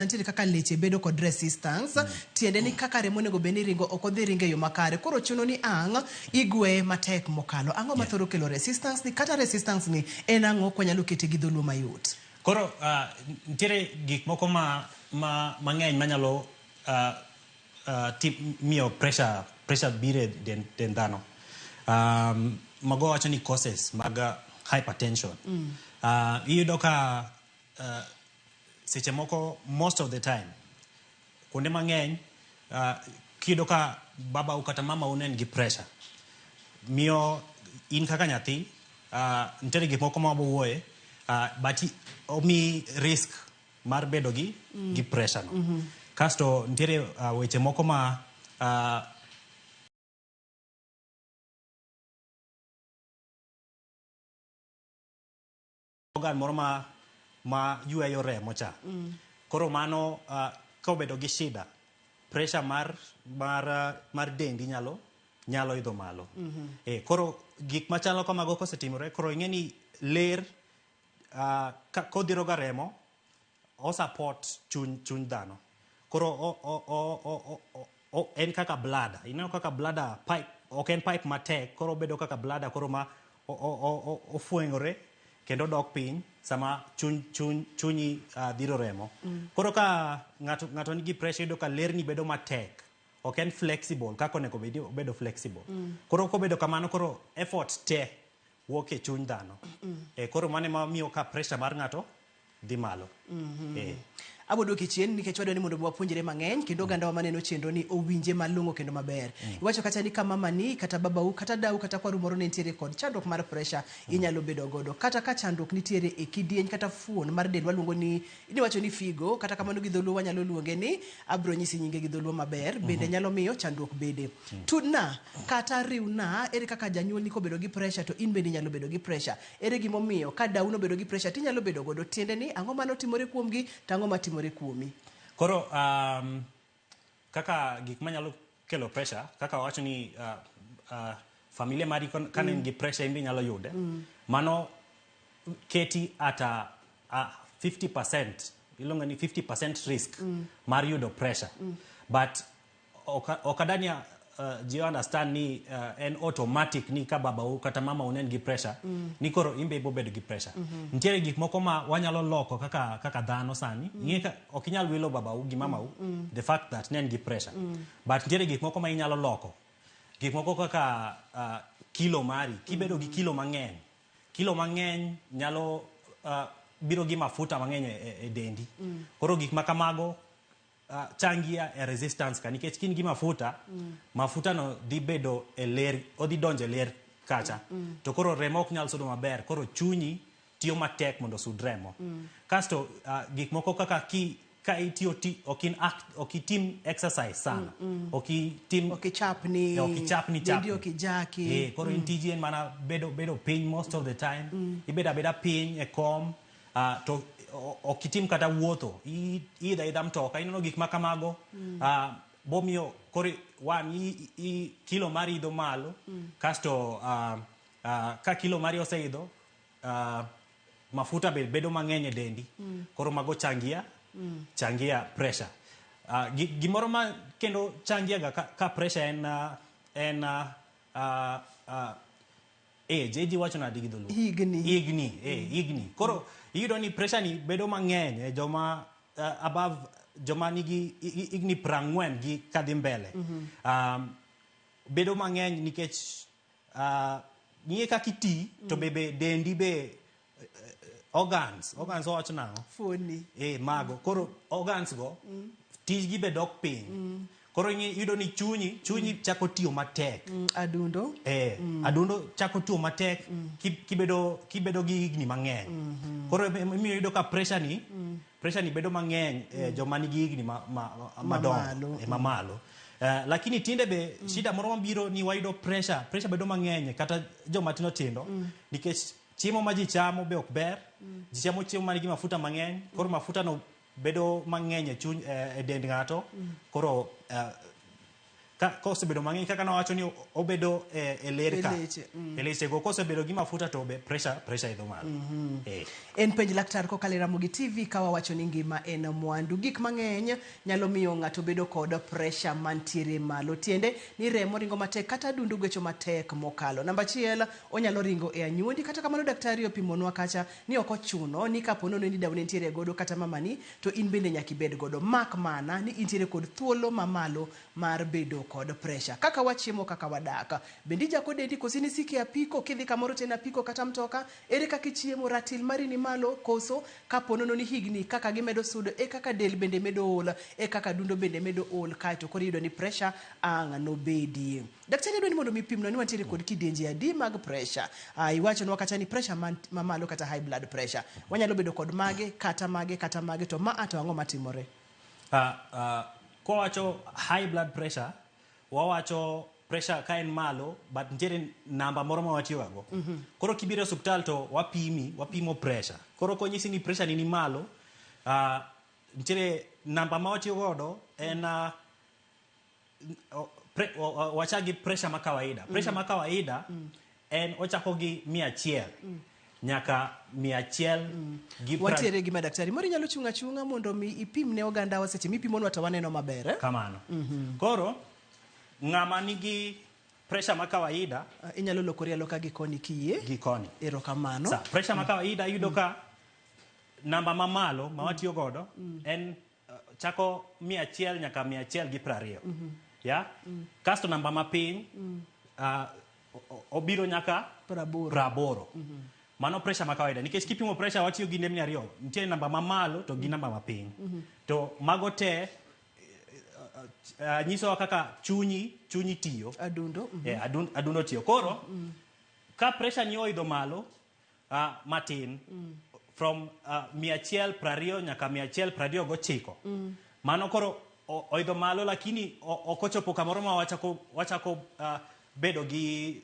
Nitiere kaka leche bedo kod resistance, tiende ni kaka remo onego bed ni ringo ok odhi ringo e yo makare. Koro chuno ni ang' igweye matek mokalo. Ang'o ma thoro kelo resistance ni kata resistance ni en ang'o kwanyalo kete gi dholuo mayot? Koro nitiere gik moko ma ma mang'eny manyalo miyo pressure biro e dend dhano. Mago wacho ni causes mag hypertension. Iyudo ka seche moko, most of the time, kuonde mang'eny, kiyudo ka babau kata mamau ne nigi pressure, miyo in kaka nyathi nitiere gik moko ma wabowuoye, but omiyi risk mar bedo gi pressure no. Kasto nitiere weche moko ma organ moro ma yweyo remo cha. Koro mano kobedo gi shida, pressure mar dendi nyalo idho malo. Koro gik machalo kamago kosetimore, koro ing'e ni ler kodhiro ga remo, o support chuny dhano. Koro o en kaka bladder. Ineno kaka bladder pipe, ok en pipe matek, koro obedo kaka bladder, koro ma ofweng'ore kendo dok piny sama chunyi dhiro remo. Koro ka ng'ato nigi pressure, iyudo ka lerni bedo matek. Ok en flexible kaka onego bed obedo flexible. Koro kobedo kamano, koro effort te wuok e chuny dhano. Koro mano ema miyo ka pressure mar ng'ato dhi malo. Abo duoki chien nikech wadwa ni mondo wapuonjre mang'eny kendo ogandawa maneno chenro ni owinje malong'o kendo maber. Iwacho kata ni ka mamani kata babau kata dau kata kwaru moro ne nitiere kod chandruok mar pressure, inyalo bedo godo. Kata ka chandruok nitiere e kidieny kata fuon mar del waluongo ni niwacho ni figo, kata kamano gi dholuo wanyalo luonge ni abro nyisi nyinge gi dholuo maber, bende nyalo miyo chandruok bede. Tudna kata riwna ere kaka janyuolni kobedo gi pressure to in bende inyalo bedo gi pressure. Ere gimomiyo ka dau nobedo gi pressure tinyalo bedo godo, tiende ni ang'o manotimore kuomgi to ang'o matimore kuomi. Koro kaka gik manyalo kelo pressure, kaka wawacho ni familia mari ka ne nigi pressure, in be inyalo yude. Mano keti at a 50%, iluongo ni 50% risk mar yudo pressure. But ok adani ji understand ni en automatic ni ka babau kata mamau ne nigi pressure ni koro in be ibo bedo gi pressure. Nitiere gik moko ma wanyalo loko kaka dhano sani. Ing'e ka ok inyal wilo babau gi mamau the fact that ne en gi pressure. But nitiere gik moko ma inyalo loko. Gik moko kaka kilo mari, kibedo gi kilo mang'eny, kilo mang'eny nyalo biro gi mafuta mang'eny e dendi. Koro gik ma kamago changia e resistance ka, nikech kin gi mafuta, mafuta no dhi bedo e ler, odhi donjo e ler kacha. To koro remo ok nyal sudo maber, koro chunyi tiyo matek mondo osud remo. Kasto gik moko kaka ka itiyo ti, ok in act, ok itim exercise sana. Ok itim Ok ichapni. Ok ichapni dendi chapni. Ok ijaki. Koro in tiji en mana bedo piny most of the time. Ibedo abeda piny e kom, to ok itim kata wuotho. Iidho aidha mtoka, ineno gik ma kamago. Bomiyo koro one kilo mari idho malo, kasto ka kilo mari oseidho, mafuta be bedo mang'eny e dendi. Koro mago changia pressure. Gimoro ma kendo changia ga ka pressure en age. Age iwacho nade gi dholuo? Higni. Higni. Koro iyudo ni pressure ni bedo mang'eny e joma above, joma nigi higni 40 gi kadhi mbele. Bedo mang'eny nikech ng'iye kaka iti to be dendi be organs owacho nang'o? Fuoni. Mago. Koro organs go tijgi be dok piny. Koro iyudo ni chunyi chako tiyo matek. Adundo. Adundo chako tiyo matek kibedo gi higni mang'eny. Koro imiyo iyudo ka pressure ni bedo mang'eny joma nigi higni madongo, Mamalo. Mamalo. Lakini tinde be shida moro mabiro ni wayudo pressure bedo mang'eny kata joma tindo tindo nikech chiemo ma ji chamo be ok ber. Ji chamo chiemo manigi mafuta mang'eny, koro mafuta no bedo mang'eny e chuny, e dend ng'ato. Koro Kosebedo mang'eny kaka nawacho ni obedo e ler ka. E leche, E leche go kosebedo gi mafuta to be pressure idho malo. En penj laktar kokalo e Ramogi TV ka wawacho ni ngima en mwandu. Gik mang'eny nyalo miyo ng'ato bedo kod pressure mantiere malo. Tiende ni remo ringo matek kata adundo gwecho matek mokalo. Namba achiel, onyalo ringo e anyuondi. Kata kamano daktari opimonwa kacha ni ok ochuno ni kapo nono ni dau ne nitiere godo kata mamani to in bende nyaka ibed godo. Mak mana ni intiere kod thuolo mamalo mar bedo kod pressure. Kaka wachiemo, kaka wadak. Bende ijako dendi koso in isiko e apiko, kidhi kamoro to en apiko kata mtoka, ere kaka ichiemo, ratil mari ni malo koso kapo nono ni higni kaka gimedo sudo e kaka del bende medo ol, e kaka adundo bende medo ol, kaeto koro iyudo ni pressure ang' nobedie. Daktari adwa ni mondo mi pimnwa ni wantiere kod kidienje adi mag pressure. Iwachonwa kata ni pressure mamalo kata high blood pressure. Wanyalo bedo kod mage, kata mage, kata mage, to ma to ang'o matimore? Kwawacho high blood pressure, wawacho pressure ka en malo, but nitiere namba moro ma watiyo gago. Koro kibiro e osiptal to wapimi, wapimo pressure. Koro konyisi ni pressure ni ni malo, nitiere namba ma watiyo godo en wachak gi pressure ma kawaida. Pressure ma kawaida en ochako gi 100 nyaka 100 gi Wantiere gi madaktari. Moro inyalo chung' achung'a mondo mi ipim ne ogandawa seche mipimonwa to waneno maber. Kamano. Koro ng'ama nigi pressure ma kawaida Inyalo lokori aloka gi koni kiyie. Gi koni. Erokamano. Sa, pressure ma kawaida iyudo ka namba mamalo ma watiyo godo en chako 100 nyaka 120. Ya? Kasto namba mapiny obiro nyaka 80. 80. Mano pressure ma kawaida. Nikech kipimo pressure watiyo gi nembni ariyo. Nitie namba mamalo to gi namba mapiny. To mago te nyisowa kaka chunyi tiyo. Adundo. Adundo tiyo. Koro, ka pressure ni oidho malo matin, from 120 nyaka 129. Mano koro oidho malo, lakini ok ochopo kamoro ma wachako bedo gi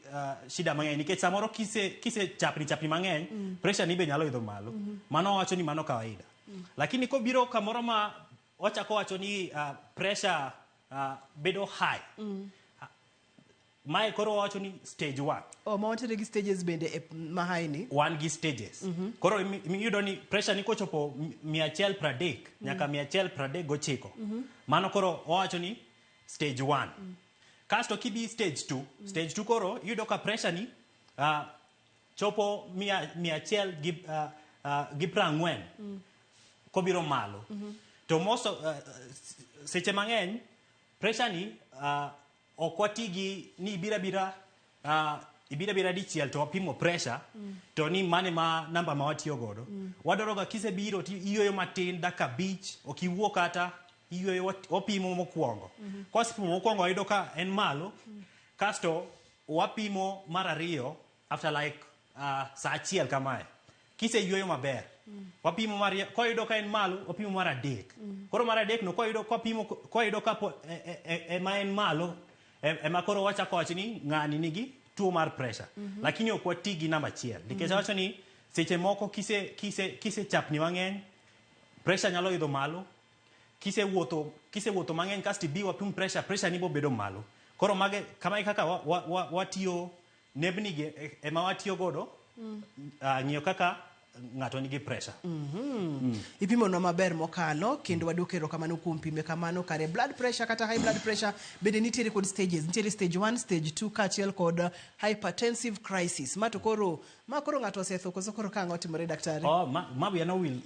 shida mang'eny. Nikech samoro kise chapni chapni mang'eny, pressure ni be nyalo idho malo. Mano wacho ni mano kawaida. Lakini kobiro kamoro ma wachako wacho ni pressure bedo high. Mae koro wacho ni stage 1. Oh, ma wantiere gi stages bende e ma high ni. Wan gi stages. Koro iyudo ni pressure ni kochopo 130 nyaka 139. Mano koro wawacho ni stage 1. Kasto kibi stage 2, stage 2 koro iyudo ka pressure ni chopo 100 gi 40. Kobiro malo. To most of, seche mang'eny pressure ni ok wati gi ni ibira bira dichiel to wapimo pressure to ni mane ma namba ma watiyo godo. Wadwaro ga kisebiro to iyweyo matin dakika 5, ok iwuo kata iyweyo, wapimo mokwongo. Kwasepimo mokwongo wayudo ka en malo, kasto wapimo mar ariyo after like saa achiel kamae. Kiseyweyo maber, wapimo mar ariyo, kwayudo ka en malo, wapimo mar adek. Koro mar adek no kwayudo, kwapimo, kwayudo ka po, ema en malo, ema koro wachako wacho ni ng'ani nigi tuo mar pressure. Lakini ok wati gi namba achiel. Nikech awacho ni seche moko kise chapni mang'eny, pressure nyalo idho malo. Kisewuotho mang'eny kasto ibi wapim pressure, pressure ni bobedo malo. Koro mage, kama e kaka watiyo nembni gi ema watiyo godo, ng'iyo kaka ng'ato nigi pressure. Ipimonwa maber mokalo kendo waduoko erokamano kuom pime kamano. Kare blood pressure kata high blood pressure bende nitiere kod stages. Nitiere stage 1, stage 2 kaachiel kod hypertensive crisis. Ma to koro, ma koro ng'ato osetho koso koro ka ang'o timore daktari? Oh, ma wiya nowil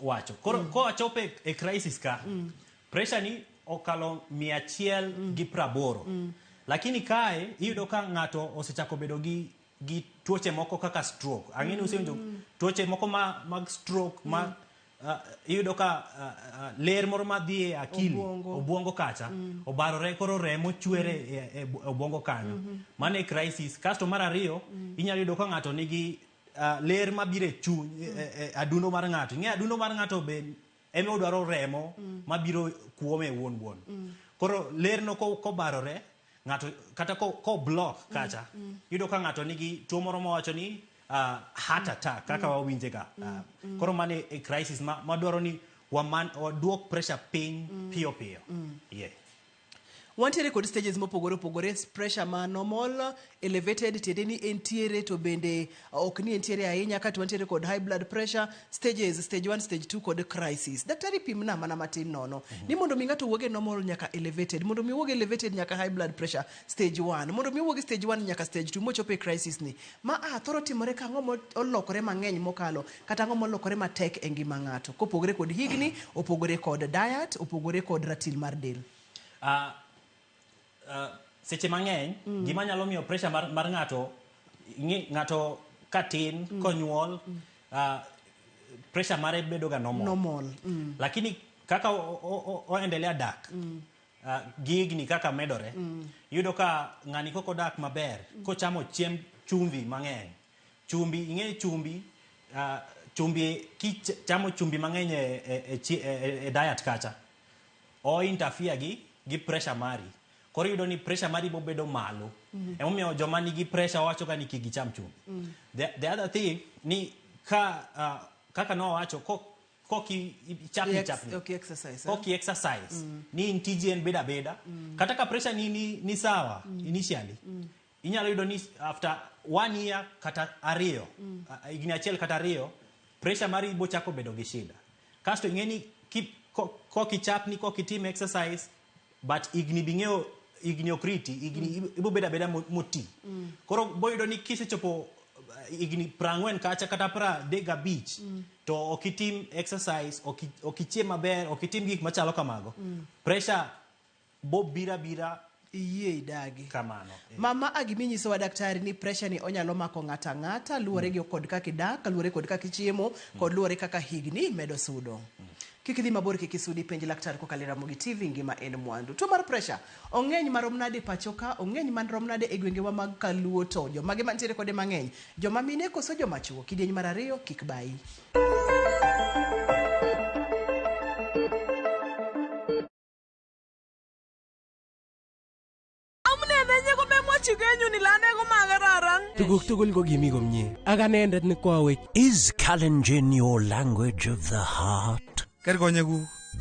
wacho. Koro kowachopo e crisis ka, pressure ni okalo 180. Lakini kae iyudo ka ng'ato osechako bedo gi tuoche moko kaka stroke. Ang'e ni usewinjo tuoche moko mag stroke ma, iyudo ka ler moro madhi e akili, Obwongo. obwongo kacha, obarore koro remo chwere e obwongo kanyo. Mano e crisis. Kasto mar ariyo, inyalo yudo ka ng'ato nigi ler mabiro e chuny, e adundo mar ng'ato. Ing'e adundo mar ng'ato be ema odwaro remo mabiro kuome wuon wuon. Koro lerno kobarore, ng'ato kata ko block kacha, iyudo ka ng'ato nigi tuo moro mawacho ni heart attack kaka wawinje ga. Koro mano e crisis ma dwaro ni waduok pressure piny piyo piyo. Yeah. Wantiere kod stages mopogore opogore, pressure ma normal, elevated, tiende ni entiere to bende ok ni entiere ahinya, kato wantiere kod high blood pressure, stages, stage 1, stage 2 kod crisis. Daktari pimna mana matin nono. Ni mondo mi ng'ato wuog e normal nyaka elevated, mondo mi wuog elevated nyaka high blood pressure stage 1, mondo mi wuog e stage 1 nyaka stage 2 mochopo e crisis ni. Ma a thoro timore ka ang'o molokore mang'eny mokalo, kata ang'o molokore matek e ngima ng'ato. Kopogore kod higni, opogore kod diet, opogore kod ratil mar del. Seche mang'eny gima nyalo miyo pressure mar ng'ato ng'ato katin konyuol pressure mare bedo ga normal. Normal. Lakini kaka oendelea dak gi higni kaka medore yudo ka ng'ani kok odak maber kochamo chiemb chumvi mang'eny. Chumbi ing'e chumbi chumbi kichamo chumbi mang'eny e diet kacha o interfere gi pressure mari. Koro iyudo ni pressure mari bobedo malo. Emomiyo joma nigi pressure wacho ga ni kik gicham chumbi. The other thing ni ka kaka nowacho koki chapni chapni. Ok exercise. Koki exercise. Ni in tiji en beda beda. Kata ka pressure ni sawa initially. Inyalo yudo ni after 1 year kata ariyo, higni achiel kata ariyo, pressure mari bochako bedo gi shida. Kasto ing'e ni koki chapni, koki tim exercise, but higni bing'eyo higni ok riti, higni ibo bedo abeda moti. Koro boyudo ni kisechopo higni 40 kacha kata 35 to ok itim exercise, ok ichiem maber, ok itim gik machalo kamago. Pressure bo bira bira iyie idagi. Kamano. Mama agiminyisowa daktari ni pressure ni onyalo mako ng'ata ng'ata luwore gi kod kaka idak, luwore kod kaka ichiemo, kod luwore kaka higni medo sudo. Kik idhi mabor, kik isudi, penj laktar kokalo e Ramogi TV, ngima en mwandu. Tuo mar pressure ong'eny marom nade pacho ka, ong'eny marom nade e gwengewa mag kaluo, to jomage mantiere kode mang'eny, joma mine koso joma chuo? Kidieny mar ariyo kik bayi. Tuguk tugul ko kimi komie. Ak anendet ne koawech. Is Kalenjin your language of the heart?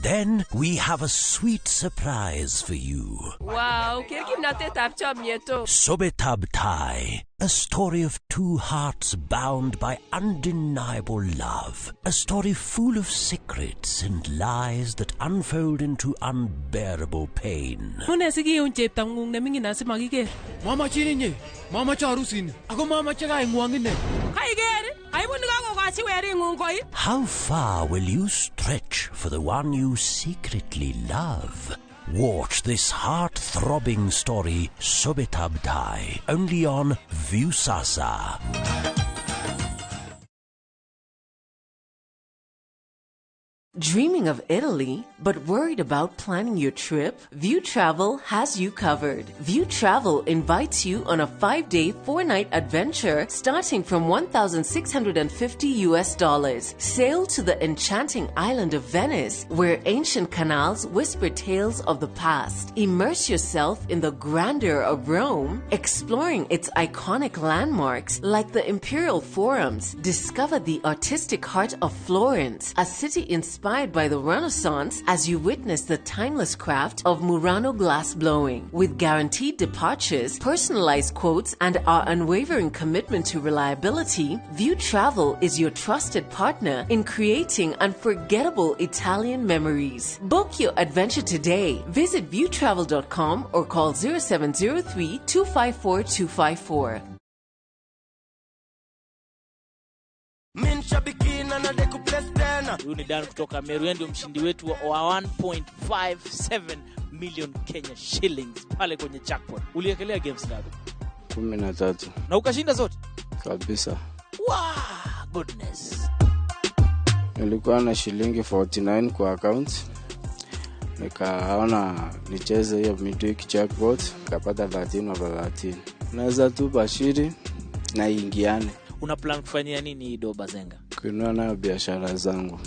Then we have a sweet surprise for you. Wow, ker kimnatetab chomyet o. Sobetab Tai, a story of two hearts bound by undeniable love. A story full of secrets and lies that unfold into unbearable pain. Mune sikiun cheptang'ung neming'in asimakiker. Mamachin inye, mamache arusini, ako mamache kaing'wong ine. Kaiker, aibun kakokochi wering'ung koi. How far will you stretch for the one you secretly love? Watch this heart-throbbing story, Sobetab Tai, only on Viusasa. Dreaming of Italy, but worried about planning your trip? View Travel has you covered. View Travel invites you on a 5-day, 4-night adventure starting from $1,650 US. Sail to the enchanting island of Venice, where ancient canals whisper tales of the past. Immerse yourself in the grandeur of Rome, exploring its iconic landmarks like the Imperial Forums. Discover the artistic heart of Florence, a city inspired by the Renaissance, as you witness the timeless craft of Murano glass blowing. With guaranteed departures, personalized quotes, and our unwavering commitment to reliability, View Travel is your trusted partner in creating unforgettable Italian memories. Book your adventure today. Visit viewtravel.com or call 0703 254 254. Huyu ni Dan kutoka Meru, ndio mshindi wetu wa 1.57 million Kenya shillings pale kwenye jackpot. Uliekelea games ngapi? 13. Na ukashinda zote? Kabisa. Wow, goodness. Nilikuwa na shilingi 49 kwa account. Nikaona nicheze hiyo midweek jackpot, nikapata 13 over 13. Naweza tu bashiri na ingiane. Una plan kufanyia nini do Bazenga? Kununua nayo biashara zangu.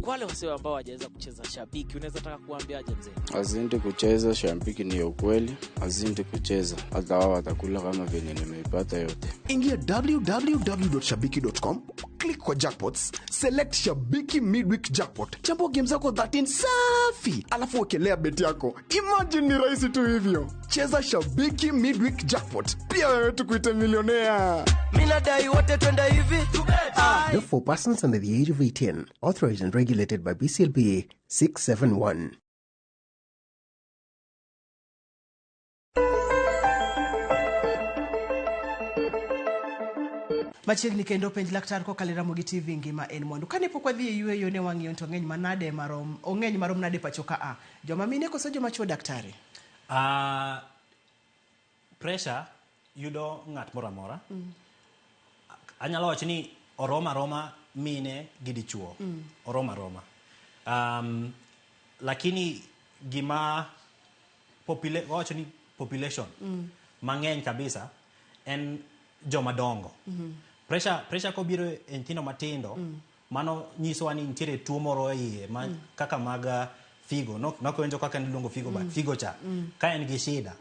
Kwa wale wasio ambao hawajaweza kucheza Shabiki, unaweza taka kuambiaje mzee? Azindi kucheza Shabiki ni ukweli, azindi kucheza. Hata wao watakula kama vile nimeipata yote. Ingia www.shabiki.com, click Click kwa jackpots, select Shabiki Midweek Jackpot, chambua game zako 13 safi, alafu wekelea bet yako. Imagine ni rahisi tu hivyo. Cheza Shabiki Midweek Jackpot, pia wewe tukuite milionea. Minadai wote twende hivi. Not for persons under the age of 18. Authorized and regulated by BCLB 671. Machiegni kendo penj laktar kokalo e Ramogi TV ngima en mwandu. Kane pok wadhi e yueyo ne wang'iyo to ong'eny manade marom ong'eny marom nade pacho ka a. Joma mine koso joma chuo daktari? Pressure yudo ng'at moro amora. Anyalo wacho ni oroma aroma mine gi dichuo. Oroma aroma. Lakini gima wawacho ni population mang'eny kabisa en joma dongo. Pressure kobiro e nyithindo matindo, mano nyisowa ni nitiere tuo moro e iye ma kaka mag figo. Nokwinjo kaka niluongo figo, but figo cha ka en gi shida,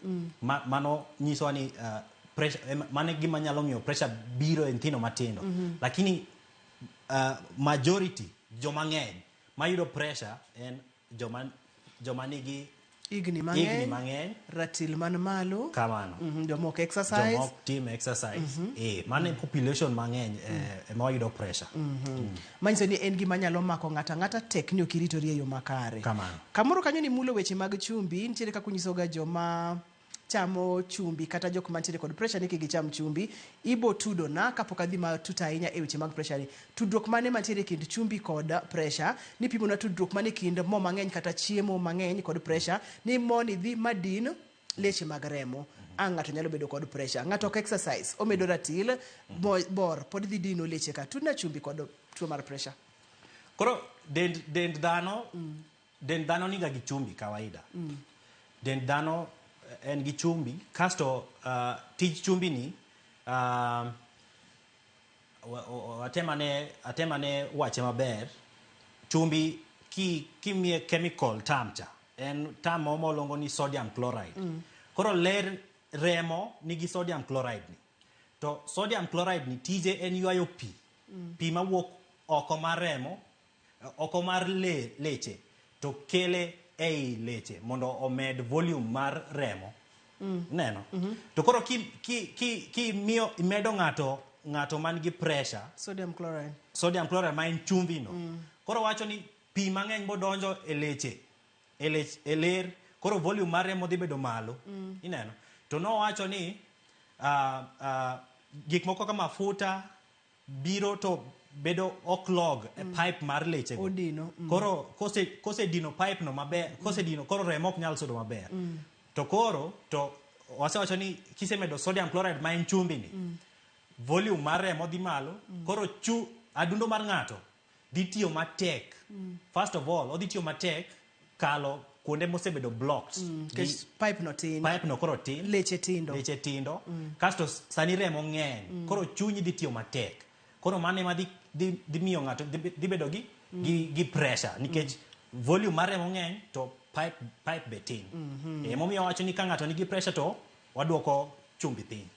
mano nyisowa ni pressure, mano e gima nyalo miyo pressure biro e nyithindo matindo. Lakini majority joma ng'eny mayudo pressure en joma nigi higni mang'eny, mang'eny, ratil man malo, kamano, joma ok exercise, joma ok tim exercise. Mano e population mang'eny ema wayudo pressure. Manyiso ni en gima nyalo mako ng'ato ang'ata tek ni ok iritori e yo makare. Kamano. Kamoro kanyo ni mulo weche mag chumbi, nitiere kaka unyisoga joma chamo chumbi kata jok mantiere kod pressure ni kik gicham chumbi. Ibo tudo na kapok adhi matut ahinya e weche mag pressure ni. Tudruok mane mantiere e kind chumbi kod pressure? Ni pimo na tudruok mane kind mo mang'eny kata chiemo mang'eny kod pressure? Ni mo ni dhi madin leche mag remo. Ang' ng'ato nyalo bedo kod pressure. Ng'ato ok exercise, omedo ratil, bor, pod dhi dino leche ka. Tudna chumbi kod tuo mar pressure. Koro dend dhano, dend dhano niga gi chumbi kawaida. Dend dhano en gi chumbi, kasto tij chumbi ni atemane wache maber. Chumbi kimiye chemical term cha, en term moro moluongo ni sodium chloride. Koro ler remo nigi sodium chloride ni. To sodium chloride ni tije en ywayo pi. Pi mawuok oko mar remo, oko mar leche, to kele ei leche mondo omed volume mar remo. Neno. To koro ki miyo imedo ng'ato man gi pressure, sodium chloride. Sodium chloride ma en chumbi no. Koro wacho ni pi mang'eny bodonjo e leche, e ler, koro volume mar remo dhi bedo malo. Ineno. To nowacho ni gik moko kaka mafuta biro to bedo ok log e pipe mar leche go. Odino. Koro kose dino pipe no maber, kose dino koro remo ok nyal sudo maber. To koro to wasewacho ni kisemedo sodium chloride ma en chumbi ni, volume mar remo dhi malo, koro adundo mar ng'ato dhi tiyo matek. First of all, odhi tiyo matek kalo kuonde mosebedo blocked. Nikech pipe no tin. Pipe no koro tin. Leche tindo. Leche tindo. Kasto sani remo ng'eny. Koro chunyi dhi tiyo matek. Koro mano ema dhi miyo ng'ato dhi bedo gi pressure nikech volume mar remo ng'eny to pipe be tin. Emomiyo wacho ni ka ng'ato nigi pressure to waduoko chumbi piny.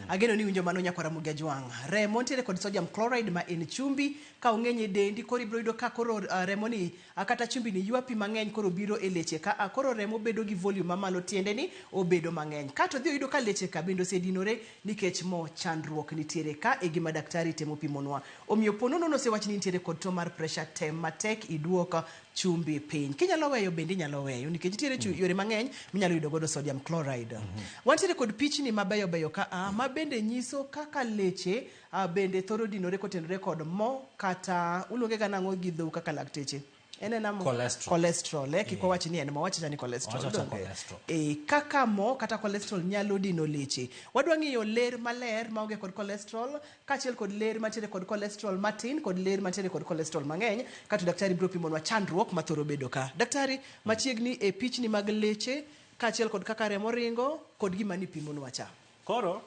Ageno ni winjo mano nyakwara Ramogi Ajwang'. Remo nitiere kod sodium chloride ma en chumbi, ka ong'eny e dendi koro ibiro yudo ka koro remo ni kata chumbi ni ywa pi mang'eny koro biro e leche ka koro remo bedo gi volume mamalo, tiende ni obedo mang'eny. Kato dhi oyudo ka leche ka bende osedinore nikech mo chandruok nitiere ka e gima daktari temo pimonwa. Omiyo po nono nosewach ni nitiere kod tuo mar pressure, tem matek iduok chumbi piny. Kinyalo weyo bende inyalo weyo nikech nitiere yore mang'eny minyalo yudo godo sodium chloride. Wantiere kod pichni mabeyo beyo ka ma bende nyiso kaka leche bende thoro dinore kotenore kod mo kata uluonge ga nang'o gi dhou kaka lakteche. En ena mo? Cholesterol. Cholesterol, kik wawach ni en mo, wach ni cholesterol. Wacha Donge? cholesterol. Kaka mo kata cholesterol nyalo dino leche. Wadwa ng'iyo ler maler maonge kod cholesterol, kaachiel kod ler mantiere kod cholesterol matin kod ler mantiere kod cholesterol mang'eny, kato daktari biro pimonwa chandruok mathoro bedo ka. Daktari, machiegni e pichni mag leche kaachiel kod kaka remo ringo kod gima nipimonwa cha. Koro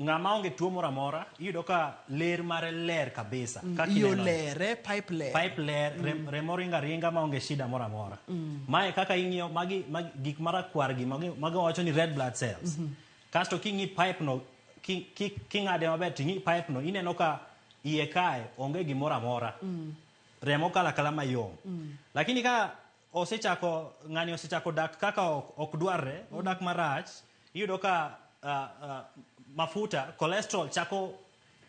ng'ama onge tuo moro amora, iyudo ka ler mare ler kabisa. Kaka Yo ineno ni. ler, pipe ler. Pipe ler, remo ringo aringa maonge shida moro amora. Mae kaka ing'iyo magi gik marakwar gi, magi wacho ni red blood cells. Kasto king'i pipe no, king'ade maber to ing'i pipe no, ineno ka iye kae onge gimoro amora. Remo kalo akala mayom. Lakini ka osechako ng'ani osechako dak kaka ok dwarre, odak marach, iyudo ka mafuta, cholesterol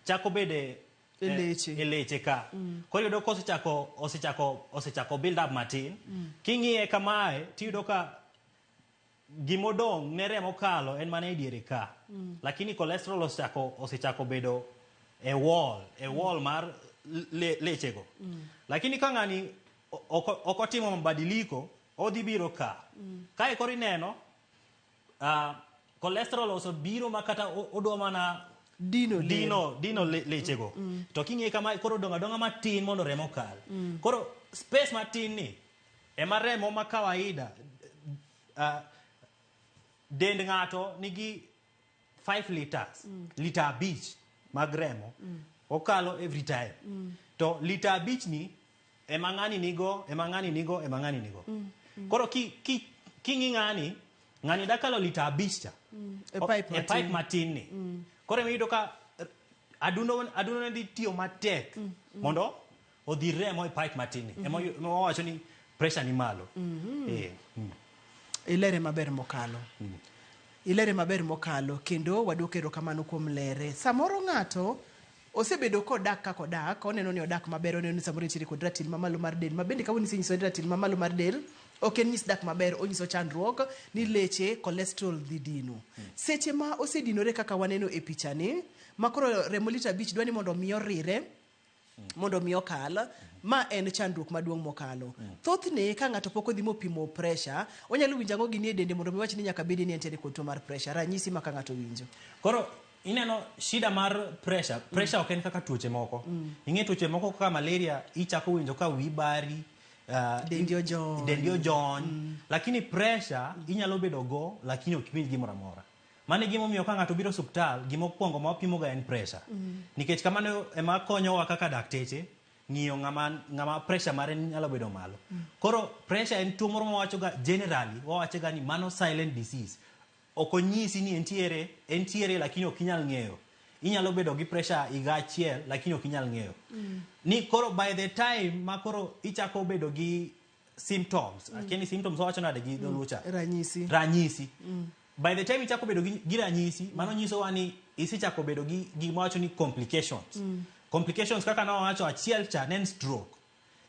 chako bede E leche. E leche ka. Koro iyudo ka osechako build up matin. King'iye kamae, tiyudo ka gimodong' ne remo kalo en mana e diere ka. Lakini cholesterol osechako bedo e wall mar lechego. Lakini ka ng'ani ok otimo mabadiliko, odhi biro ka. Kae koro ineno, cholesterol osebiro ma kata odwa mana dino lechego. To king'iye kama koro odong' adong'a matin mondo remo okal. Koro space matin ni ema remo ma kawaida, dend ng'ato nigi 5 liters, lita 5 mag remo okalo every time. To lita 5 ni ema ng'ani nigo, ema ng'ani nigo, ema ng'ani nigo. Koro king'i ng'ani dakalo lita 5 cha. E pipe E pipe matin. matin ni. Koro ema iyudo ka adundo ne dhi tiyo matek mondo odhi remo e pipe matin ni. Ema wawacho ni pressure ni malo. Ilere maber mokalo. Ilere maber mokalo kendo waduoko erokamano kuom lere. Samoro ng'ato osebedo kodak kaka odak, oneno ni odak maber, oneno ni samoro nitiere kod ratil mamalo mar del, ma bende kawuono isenyiso ni ratil mamalo mar del ok en nyis dak maber, onyiso chandruok ni leche cholesterol dhi dino. Seche ma osedinore kaka waneno e pichani, ma koro remo lita 5 dwa ni mondo mi orire, mondo mi okal, ma en chandruok maduong' mokalo. Thothne ka ng'ato pok odhi mopimo pressure, onyalo winjo ang'o gini e dende mondo mi wach ni nyaka bedi ni entiere kod tuo mar pressure, ranyisi ma ka ng'ato winjo. Koro ineno shida mar pressure, pressure ok en kaka tuoche moko. Ing'e tuoche moko kaka malaria, ichako winjo ka wiyi bari, Dendi ojony. Dendi ojony. Lakini pressure inyalo bedo go, lakini ok iwinj gimoro amora. Mano e gimomiyo ka ng'ato biro osuptal, gimokwongo ma wapimoga en pressure. Nikech kamano ema konyowa kaka dakteche ng'iyo ng'ama pressure mare nyalo bedo malo. Koro pressure en tuo moro ma wawachoga generally, wawachoga ni mano silent disease. Ok onyisi ni entiere lakini ok inyal ng'eyo. Inyalo bedo gi pressure higa achiel lakini ok inyal ng'eyo. Ni koro by the time ma koro ichako bedo gi symptoms, akia ni symptoms wawacho nade gi dholuo cha? Ranyisi. Ranyisi. By the time ichako bedo gi ranyisi, mano nyisowa ni isechako bedo gi gima wacho ni complications. Complications kaka nawacho achiel cha ne en stroke.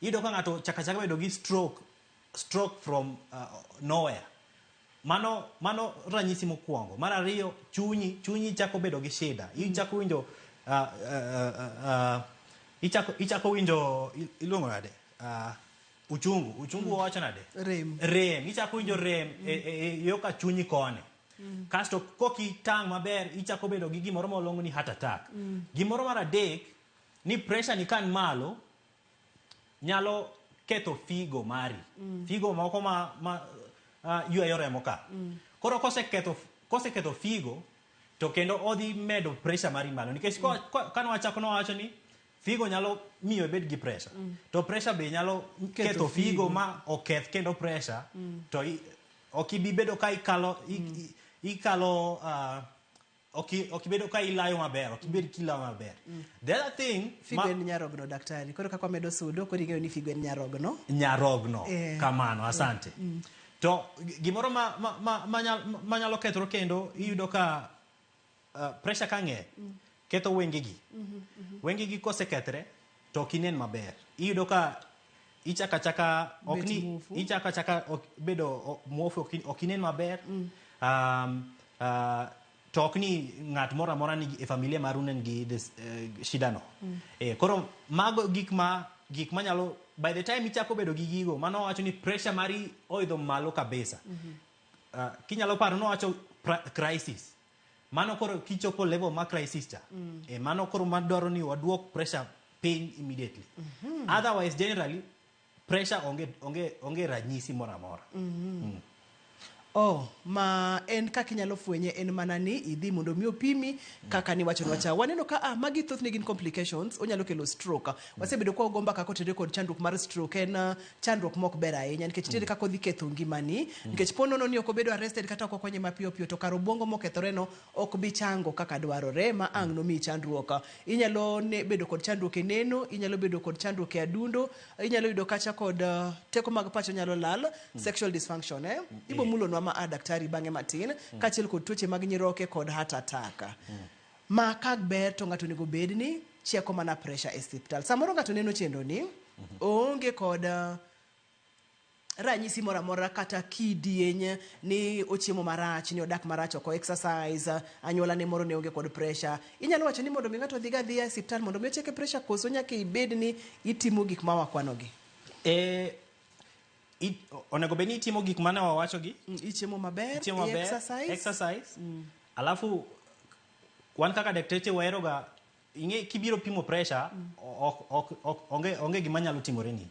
Iyudo ka ng'ato chaka chaka bedo gi stroke from nowhere. Mano ranyisi mokwongo. Mar ariyo, chunyi chako bedo gi shida. Ichako winjo, ichako winjo, iluongo nade? Uchungu. Uchungu wacho nade? Rem. Rem. Ichako winjo rem e yo ka chunyi koni. Kasto kokitang' maber, ichako bedo gi gimoro ma waluongo ni heart attack. Gimoro mar adek, ni pressure ni kan malo, nyalo ketho figo mari. Figo moko ma ywayo remo ka. Koro koseketho figo, to kendo odhi medo pressure mari malo. Nikech kane wachako nowacho ni figo nyalo miyo ibed gi pressure. To pressure be nyalo Ketho ketho figo figo. ma oketh kendo pressure. To ok ibi bedo ka ikalo, ikalo, ok ibedo ka ilayo maber, ok ibed kilayo maber. The other thing, Figo en nyarogno, daktari. Koro kaka wamedo sudo, koro ing'eyo ni figo en nyarogno. Nyarogno. Kamano, asante. To gimoro manyalo kethore kendo, iyudo ka pressure ka ng'eny, ketho wengegi. Wengegi kosekethre, to ok inen maber. Iyudo ka ichako achaka, ok Bet ni, muofu. ichako achaka, ok, bedo, muofu, ok inen maber. To ok ni ng'at moro amora nigi e familia maru ne nigi this shida no. Koro mago gik manyalo, by the time ichako bedo gi gigo, mano wacho ni pressure mari oidho malo kabisa. Kinyalo paro nowacho crisis. Mano koro kichopo level mar crisis cha. Mano koro madwaro ni waduok pressure piny immediately. Otherwise generally pressure onge ranyisi moro amora. Oh, ma en kaka inyalo fwenye en mana ni idhi mondo mi opimi kaka niwachonwa cha. Waneno ka ah, magi thothne gin complications, onyalo kelo stroke. Wasebedo kwa wago mbaka kotenore kod chandruok mar stroke, en chandruok mok ber ahinya nikech nitiere kaka odhi ketho ngimani. Nikech po nono ni ok obedo arrested kata ok okonye mapiyo piyo to kar obwongo mokethore no ok bi chango kaka dwarore ma ang' nomiyi chandruok. Inyalo ne, bedo kod chandruok e neno, inyalo bedo kod chandruok e adundo, inyalo yudo kacha kod teko mag pacho nyalo lal, sexual dysfunction, eh? Ibo mulonwa ma a daktari bang'e matin, kaachiel kod tuoche mag nyiroke kod heart attack. Ma ka ber to ng'ato onego bed ni cheko mana pressure e osiptal. Samoro ng'ato neno chenro ni, oonge kod ranyisi moro amora kata kidieny ni ochiemo marach, ni odak marach, ok o exercise, anyuola ne moro ne onge kod pressure. Inyalo wacho ni mondo mi ng'ato odhiga adhiya e osiptal mondo mi ocheke pressure koso nyaka ibed ni itimo gik ma wakwanogi? Onego bed ni itimo gik mane wawachogi. Ichiemo maber, Ichiemo maber, exercise. Exercise. Alafu wan kaka dakteche waheroga ing'e kibiro pimo pressure ok onge gima nyalo timore ni.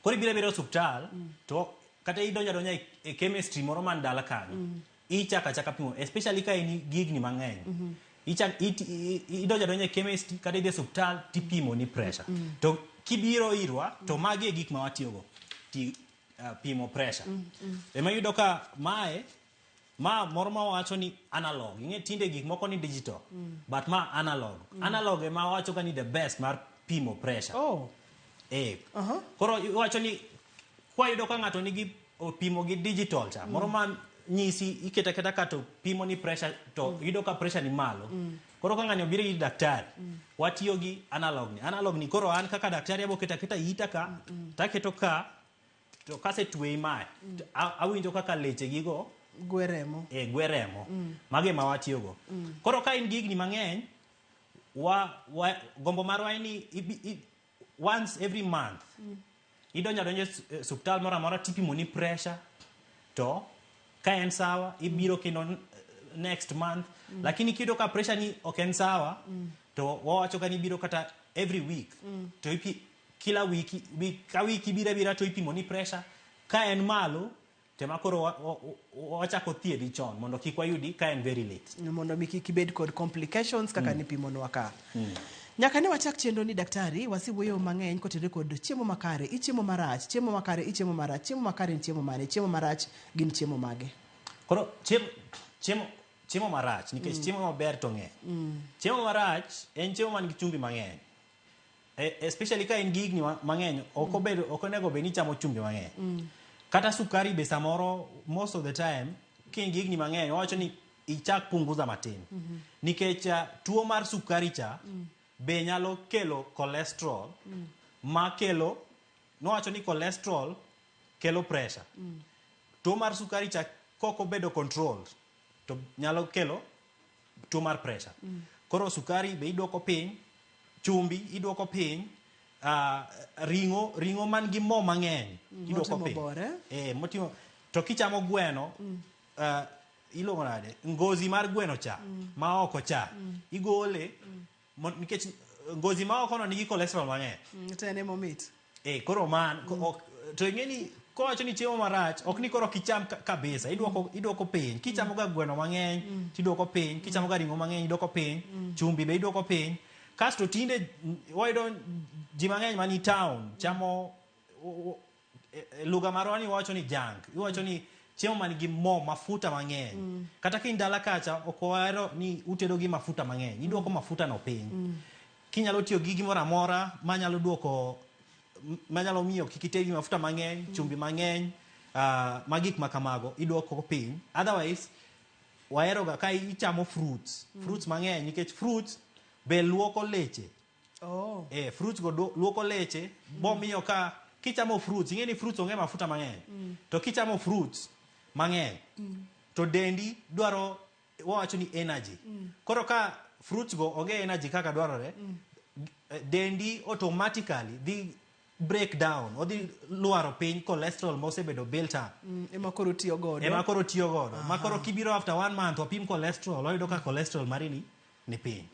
Koro ibiro abira e osuptal to kata idonjo adonja e chemistry moro man dala kanyo. Ichako achaka pimo especially ka in gi higni mang'eny. Idonjo adonja e chemistry kata idhi e osuptal tipimo ni pressure. To kibiro irwa to magi e gik ma watiyogo pimo pressure. Ema iyudo ka mae ma moro ma wacho ni analog. Ing'e tinde gik moko ni digital, but ma analog. Analog ema wacho ga ni the best mar pimo pressure. Koro iwacho ni kwayudo ka ng'ato nigi opimo gi digital cha, moro ma nyisi iketo aketa ka to pimo ni pressure to yudo ka pressure ni malo. Koro ka ng'ani obiro ir daktari, watiyo gi analog ni. Analog ni koro an kaka daktari abo keto aketa ita ka, taketo ka, to kasetweyi mae, to awinjo kaka leche gigo gwe remo. Gwe remo. Mago ema watiyogo. Koro ka in gi higni mang'eny, gombo marwa en ni once every month, idonjo adonja e osuptal moro amora tipimo ni pressure, to ka en sawa, ibiro kendo next month. Lakini kiyudo ka pressure ni ok en sawa, to wawacho ga ni ibiro kata every week. To kila wiki, week ka wiki ibiro abira to ipimo ni pressure. Ka en malo, tema koro wachako thiedhi chon mondo kik wayudi ka en very late. Mondo mi kik ibed kod complications kaka nipimonwa ka. Nyaka ne wachak chenro ni daktari, wasewuoyo mang'eny kotenore kod chiemo makare, ichiemo marach, chiemo makare, ichiemo marach, chiemo makare en chiemo mane, chiemo marach gin chiemo mage? Koro chiemo marach, nikech chiemo maber to ng'eny. Chiemo marach en chiemo man gi chumbi mang'eny. Especially ka in gi higni mang'eny, ok onego bed ni ichamo chumbi mang'eny. Kata sukari be samoro, most of the time, ka in gi higni mang'eny, wawacho ni ichak punguza matin. Nikech tuo mar sukari cha, be nyalo kelo cholesterol, ma kelo, nowacho ni cholesterol kelo pressure. Tuo mar sukari cha kok obedo controlled, to nyalo kelo tuo mar pressure. Koro sukari be idwoko piny, chumbi idwoko piny, ring'o man gi mo mang'eny idwoko Motimo piny. bor, eh? Motimo, to kichamo gweno, iluongo nade? Ngozi mar gweno cha, ma oko cha, igole, nikech ngozi ma oko no nigi cholesterol mang'eny. To en ema omit. Koro man, ok, to ing'e ni kowacho ni chiemo marach, ok ni koro kicham kabisa, idwoko piny. Kichamo ga gweno mang'eny, tidwoko piny, kichamo ga ring'o mang'eny, idwoko piny, chumbi be idwoko piny. Kasto tinde wayudo ji mang'eny mani town chamo, lugha marwa ni wacho ni junk, iwacho ni chiemo man gi mo, mafuta mang'eny. Kata ka in dala kacha, ok wahero ni utedo gi mafuta mang'eny, idwoko mafuta no piny. Kinyalo tiyo gi gimoro amora manyalo dwoko, manyalo miyo kik ited gi mafuta mang'eny, chumbi mang'eny, ma gik ma kamago, idwoko piny. Otherwise, wahero ga ka ichamo fruits, fruits mang'eny, nikech fruits be luoko leche. Fruits go luoko leche, bomiyo ka kichamo fruits, ing'e ni fruits onge mafuta mang'eny. To kichamo fruits mang'eny, to dendi dwaro, wawacho ni energy. Koro ka fruits go onge energy kaka dwarore, dendi automatically dhi break down, odhi lwaro piny cholesterol mosebedo built up. Ema koro tiyo godo. Ema koro tiyo godo. Ma koro kibiro after 1 month wapim cholesterol, wayudo ka cholesterol mari ni piny.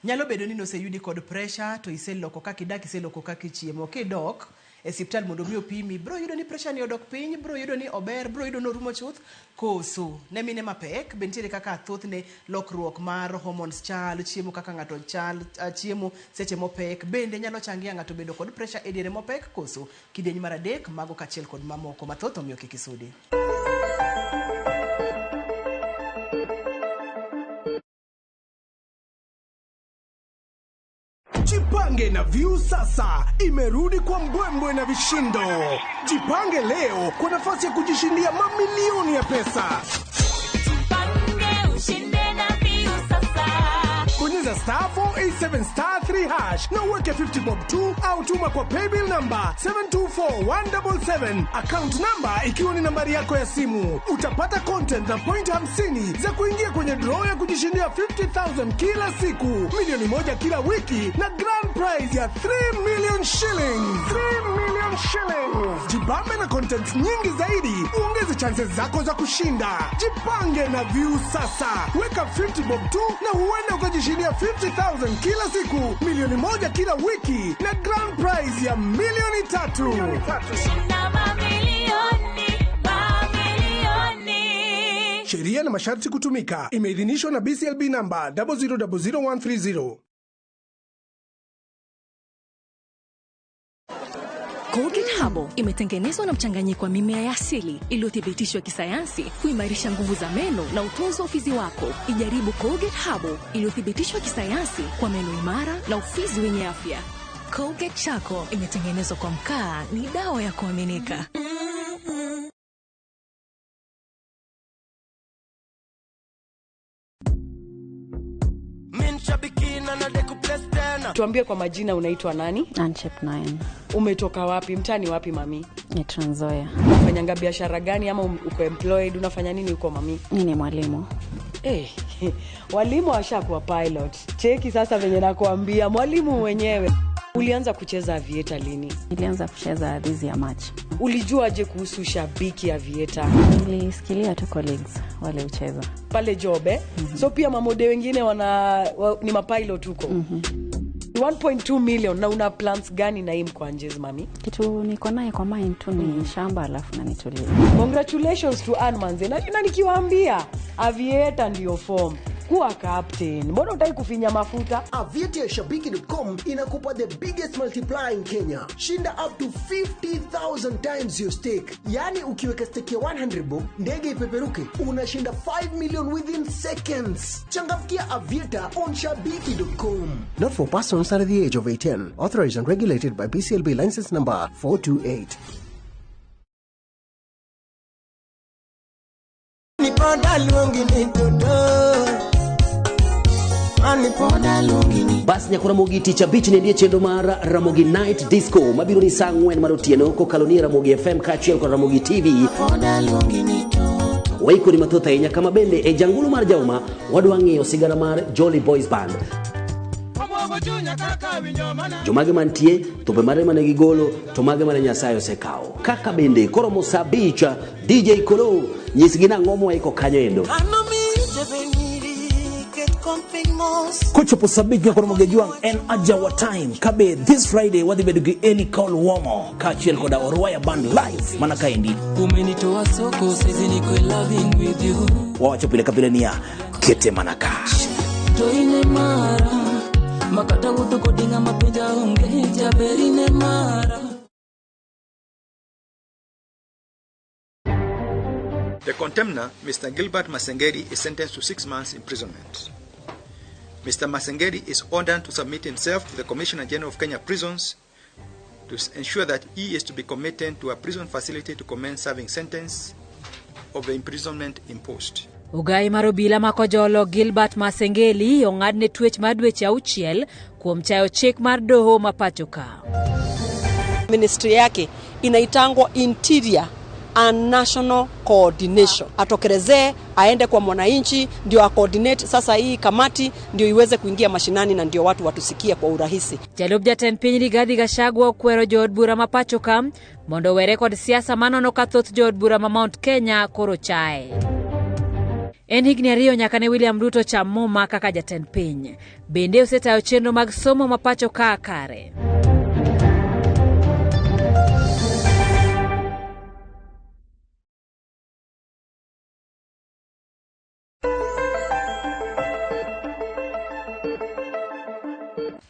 Nyalo bedo ni noseyudi kod pressure to iseloko kaka idak, iseloko kaka ichiemo. Kidok e siptal mondo mi opimi. Bro yudo ni pressure ni odok piny, bro yudo ni ober, bro yudo ni orumo chuth, koso ne mine mapek be nitiere kaka thothne lokruok mar hormones chal, chiemo kaka ng'ato chal, chiemo seche mopek bende nyalo changia ng'ato bedo kod pressure e diere mopek, koso kidieny mar 3 mago kaachiel kod mamoko mathoth, omiyo kik isudi. Jipange na Viusasa imerudi kwa mbwembwe na vishindo. Jipange leo kwa nafasi ya kujishindia mamilioni ya pesa. Jipange ushinde na Viusasa. Bonyeza star 487 star 3 hash na uweke 50 bob 2 au tuma kwa paybill number 724177, account number ikiwa ni nambari yako ya simu. Utapata content na point 50 za kuingia kwenye draw ya kujishindia 50,000 kila siku, milioni 1 kila wiki na grand prize ya 3 million shillings. 3 million shillings. Jibambe na content nyingi zaidi, uongeze chances zako za kushinda. Jipange na Viusasa. Weka 50 bob 2 na huenda ukajishindia 50,000 kila siku, milioni 1 kila wiki na grand prize ya milioni 3. Shinda mamilioni, mamilioni. Sheria na masharti kutumika. Imeidhinishwa na BCLB number 0000130. Colgate Herbal imetengenezwa na mchanganyiko wa mimea ya asili iliyothibitishwa kisayansi kuimarisha nguvu za meno na utunzi wa ufizi wako. Ijaribu Colgate Herbal iliyothibitishwa kisayansi kwa meno imara na ufizi wenye afya. Colgate Charcoal imetengenezwa kwa mkaa, ni dawa ya kuaminika. Tuambie kwa majina, unaitwa nani? Anchep 9. Umetoka wapi? Mtani wapi mami? Ni Trans Nzoia. Unafanyanga biashara gani ama uko employed? Unafanya nini huko mami? Mimi ni mwalimu. Walimu washakuwa pilot. Cheki sasa venye nakuambia, mwalimu mwenyewe. Ulianza kucheza Aviator lini? Nilianza kucheza this year March. Ulijuaje kuhusu shabiki Aviator? Nilisikilia tu colleagues wale ucheza pale job eh? So pia mamode wengine ni mapilot huko. 1.2 million. Na una plans gani na hii mkwanjezi mami? Kitu niko naye kwa mind tu ni shamba alafu na nitulie. Congratulations to Ann manze. Na nikiwaambia Aviator ndio form. Kuwa captain. Mbona hutaki kufinya mafuta? Aviator shabiki.com inakupa the biggest multiplier in Kenya. Shinda up to 50,000 times your stake. Yani ukiweka stake ya 100 bob, ndege ipeperuke, unashinda 5 million within seconds. Changamkia Aviator on shabiki.com. Not for persons under the age of 18. Authorized and regulated by BCLB license number 428. Bas nyako Ramogi tich abich ne ndie chenro mar Ramogi Night Disco mabiro ni saa 4 mar otieno kokalo ni Ramogi FM kaachiel kod Ramogi TV. Waikoni mathoth ahinya kama bende e jangulu mar Jauma wadwa ng'iyo sigana mar Jolly Boys Band. Jomage mantie, thumbe mare mane gigolo, to mage mane Nyasaye osekawo. Kaka bende koromo saa 5 DJ Kolo nyisgi nang'o mwaiko kanyo endo. Kochopo saa 5 nyaka Ramogi Ajwang' en Ajawa Time kabe this Friday wadhi bedo gi Eli Cole Womo kaachiel koda Orwaya Band live mana kaendi. Umenitoa soko saizi niko loving with you. Wawacho pile ka pile niya kete mana ka. Toine mara makata wuotho kodi ng'ama penja onge jaberine mara. The contemner, Mr. Gilbert Masengeli, is sentenced to 6 months imprisonment. Mr. Masengeli is ordered to submit himself to the Commissioner General of Kenya Prisons to ensure that he is to be committed to a prison facility to commence serving sentence of the imprisonment imposed. Ogai mar obila makojolo Gilbert Masengeli ong'adne twech mar dweche 6 kuom chayo chik mar doho ma pacho ka. Ministry yake inaitangwa Interior and National Coordination. Atokelezee, aende kwa mwananchi, ndio a-coordinate sasa hii kamati ndio iweze kuingia mashinani na ndio watu watusikie kwa urahisi. Jalup jatend piny Rigathi Gachagua okwero jood bura ma pacho ka mondo owere kod siasa manono ka thoth jood bura ma Mount Kenya koro chae. En higni 2 nyaka ne William Ruto cham muma kaka jatend piny. Bende osetayo chenro mag somo ma pacho ka kare.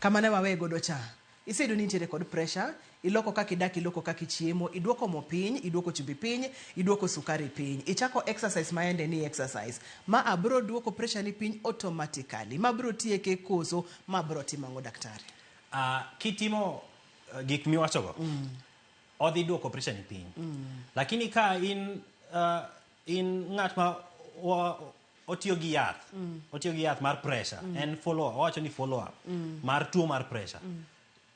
Kama ne wawe godo cha. Iseyudo ni intiere kod pressure, iloko kaka idak, iloko kaka ichiemo, iduoko mo piny, iduoko chumbi piny, iduoko sukari piny. Ichako exercise ma ende ni exercise. Ma abro duoko pressure ni piny automatically. Ma bro tieke koso, ma bro timo ang'o daktari? Kitimo gik miwachogo, odhi duoko pressure ni piny. Lakini ka in ng'at ma otiyo gi yath, otiyo gi yath mar pressure, en follow up, owacho ni follow up mar tuo mar pressure.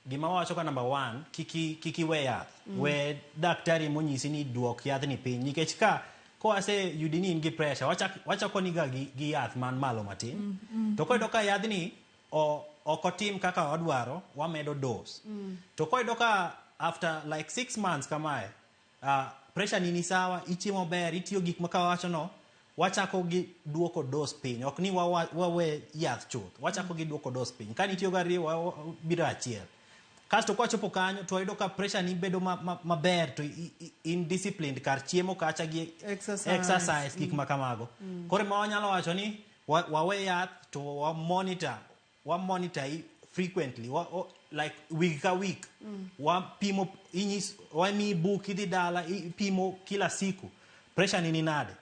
Gima wawacho ka number one, kik iwe yath. We daktari monyisi ni duok yadhni piny, nikech ka kowase yudi ni in gi pressure, wachako niga gi yath man malo matin. To koyudo ka yadhni ok otim kaka wadwaro, wamedo dose. To koyudo ka after like 6 months kamae, pressure ni sawa, ichiemo ber, itiyo gik ma kawawacho no, wachako gi duoko dose piny. Ok ni wawe yath chuth, wachako gi duoko dose piny. Ka nitiyo gi ariyo, biro achiel. Kasto kwachopo kanyo to wayudo ka pressure ni bedo maber to in disciplined kar chiemo kacha gi Exercise. exercise gik ma kamago. Koro ma wanyalo wacho ni wawe yath to wa monitor frequently like week ka week. Wapimo, inyis, wamiyi buk, idhi dala ipimo kila siku pressure ni nade.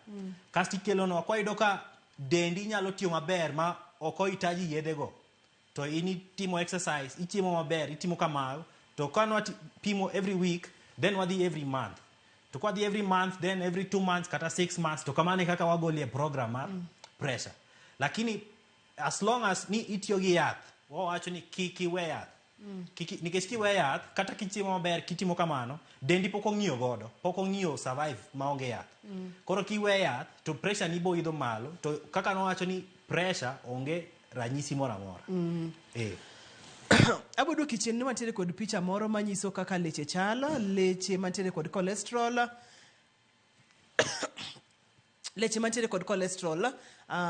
Kasto ikelonwa kwayudo ka dendi nyalo tiyo maber ma ok ohitaji yedhego, to in itimo exercise, ichiemo maber, itimo kamano, to ka pimo every week, then wadhi every month, to kwadhi every month, then every 2 months kata 6 months, to kamano e kaka wagolie program mar pressure. Lakini as long as ni itiyo gi yath, wawacho ni kik iwe yath. Nikech kiwe yath, kata kichiemo maber, kitimo kamano, dendi pok ong'iyo godo, pok ong'iyo survive maonge yath. Koro kiwe yath to pressure ni bo idho malo, to kaka nowacho ni pressure onge ranyisi moro amora. Abo duoki chien ni wantiere kod picha moro manyiso kaka leche chalo, leche mantiere kod cholesterol, leche mantiere kod cholesterol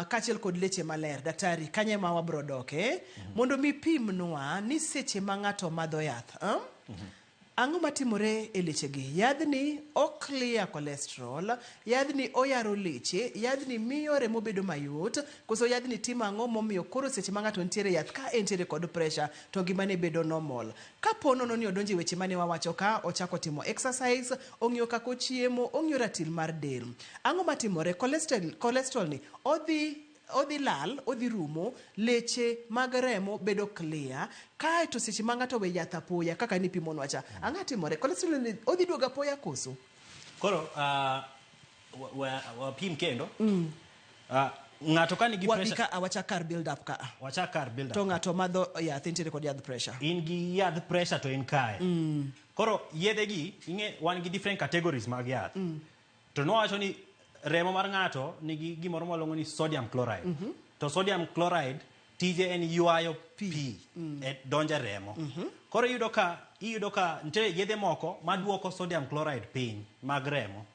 kaachiel kod leche maler. Daktari, kanye ma wabro doke mondo mi pimnwa ni seche ma ng'ato madho yath, Ang'o matimore e lechegi? Yadhni o clear cholesterol, yadhni oyaro leche, yadhni miyo remo bedo mayot, koso yadhni timo ang'o momiyo koro seche ma ng'ato nitiere yath ka entiere kod pressure to ngimane bedo normal. Kapo nono ni odonjo e weche mane wawacho ka, ochako timo exercise, ong'iyo kaka ochiemo, ong'iyo ratil mar del. Ang'o matimore? Cholesterol ni odhi lal, odhi rumo, leche mag remo bedo clear, kaeto seche ma ng'ato owe yath apoya kaka nipimonwa cha, ang'o timore? Cholesterol ni odhi duogo apoya koso? Koro wapim kendo. Ng'ato ka nigi Wabi pressure ka awachak kar build up ka. Wachak kar build up. To ng'ato madho yath, entiere kod yadh pressure. In gi yadh pressure to in kae. Koro yedhe gi, ing'e wan gi different categories mag yath. To nowacho ni remo mar ng'ato nigi gimoro mwaluongo ni sodium chloride. To sodium chloride tije en ywayo pi e donjo e remo. Koro iyudo ka nitie yedhe moko maduoko sodium chloride piny mag remo.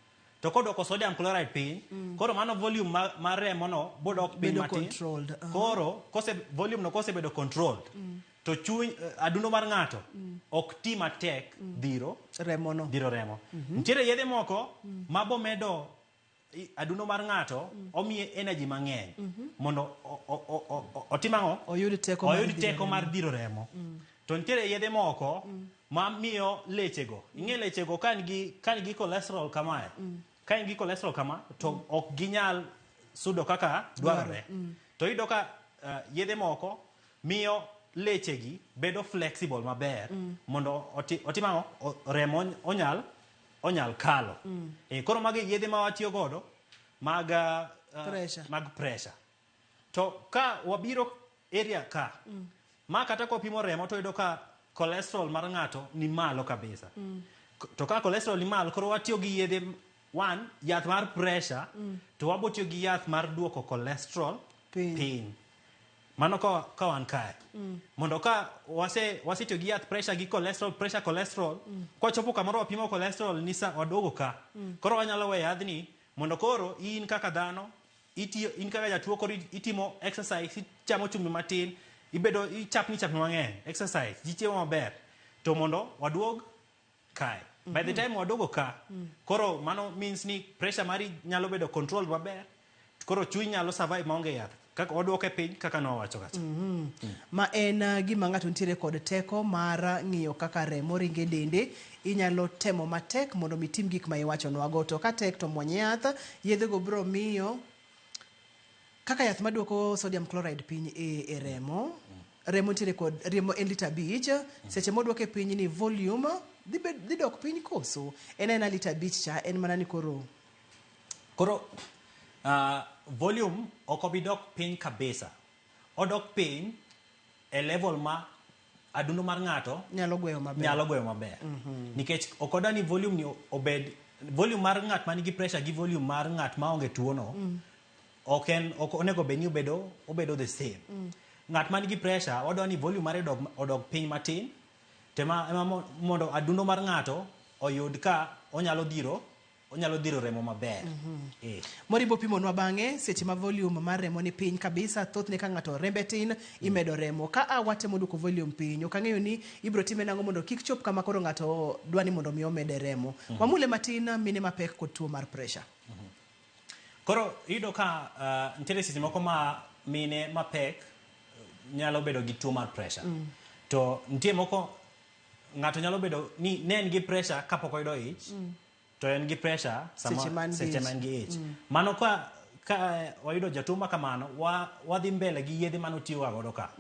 To koduoko sodium chloride piny, koro mano volume mar remo no bodok piny Bedo matin. controlled. Koro kose volume no kosebedo controlled, to chuny adundo mar ng'ato ok ti matek dhiro remo no. Dhiro remo. Nitiere yedhe moko ma bomedo adundo mar ng'ato, omiye energy mang'eny mondo otim ang'o? Oyud teko mar Oyud dhiro teko remo. mar dhiro remo. To nitiere yedhe moko ma miyo lechego. Ing'e lechego ka nigi cholesterol kamae. Ka in gi cholesterol kama, to ok ginyal sudo kaka dwarore. To iyudo ka yedhe moko miyo lechegi bedo flexible maber mondo otim ang'o? Remo onyal kalo. Koro magi yedhe ma watiyo godo mag Pressure. mag pressure. To ka wabiro area ka, ma kata kopimo remo to yudo ka cholesterol mar ng'ato ni malo kabisa. To ka cholesterol ni malo, koro watiyo gi yedhe one, yath mar pressure, to wabo tiyo gi yath mar duoko cholesterol Piny. piny. Mano ka wan kae. Mondo ka wasetiyo gi yath pressure gi cholesterol, pressure cholesterol, kwachopo kamoro wapimo cholesterol ni sa waduogo ka. Koro wanyalo weyo yadhni mondo koro in kaka dhano itiyo, in kaka jatuo, koro itimo exercise, ichamo chumbi matin, ibedo ichapni chapni mang'eny, exercise, ji chiemo maber, to mondo waduog kae. By the time waduogo ka, koro mano means ni pressure mari nyalo bedo controlled maber, koro chuny nyalo survive maonge yath. Kaka waduoke piny kaka nowacho kacha. Ma en gima ng'ato nitiere kod teko mar ng'iyo kaka remo ringo e dende. Inyalo temo matek mondo mi itim gik ma iwachonwago. To ka tek to muony yath, yedhego biro miyo kaka yath maduoko sodium chloride piny e remo. Remo nitiere kod remo en lita 5, seche moduoke piny ni volume dhi dok piny koso? En aena lita 5 cha, en mana ni koro Koro volume ok obi dok piny kabisa. Odok piny e level ma adundo mar ng'ato nyalo gweyo maber. Nyalo gweyo maber. Nikech ok odwa ni volume ni obed volume mar ng'at man gi pressure gi volume mar ng'at maonge tuo no. Ok en ok onego bed ni obedo the same. Ng'at man gi pressure wadwa ni volume mare odog piny matin to ema mondo adundo mar ng'ato oyud ka onyalo dhiro remo maber. Moribo pimonwa bang'e seche ma volume mar remo ni piny kabisa, thothne ka ng'ato rembe tin imedo remo ka a watemo duoko volume piny. Ok ang'eyo ni ibiro time nang'o mondo kik chop kama koro ng'ato dwa ni mondo mi omede remo. Wamule matin mine mapek kod tuo mar pressure. Koro iyudo ka nitiere seche moko ma mine mapek nyalo bedo gi tuo mar pressure. To nitie moko ng'ato nyalo bedo ni ne en gi pressure kapok oyudo ich. To en gi pressure sama seche man gi seche ich. Ma en gi ich. Mano ka wayudo jatuo ma kamano wadhi mbele gi yedhe mane otiyoga godo ka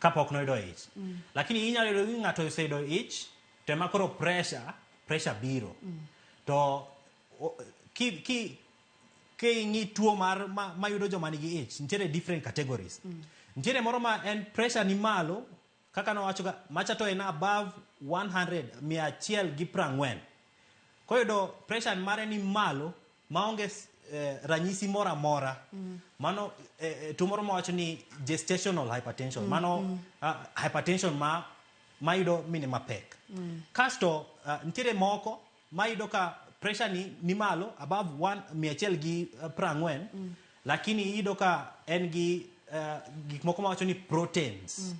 kapok noyudo ich. Lakini inyalo yudo ni ng'ato oseyudo ich to ema koro pressure biro. To ki king'i tuo mar mayudo joma nigi ich nitiere different categories. Nitiere moro ma en pressure ni malo kaka nowacho ga macha to en above 100 140. Koyudo pressure mare ni malo maonge ranyisi moro amora. Mano tuo moro mawacho ni gestational hypertension. Mano hypertension ma mayudo mine mapek. Kasto nitiere moko mayudo ka pressure ni malo above 140, lakini iyudo ka en gi gik moko mawacho ni proteins.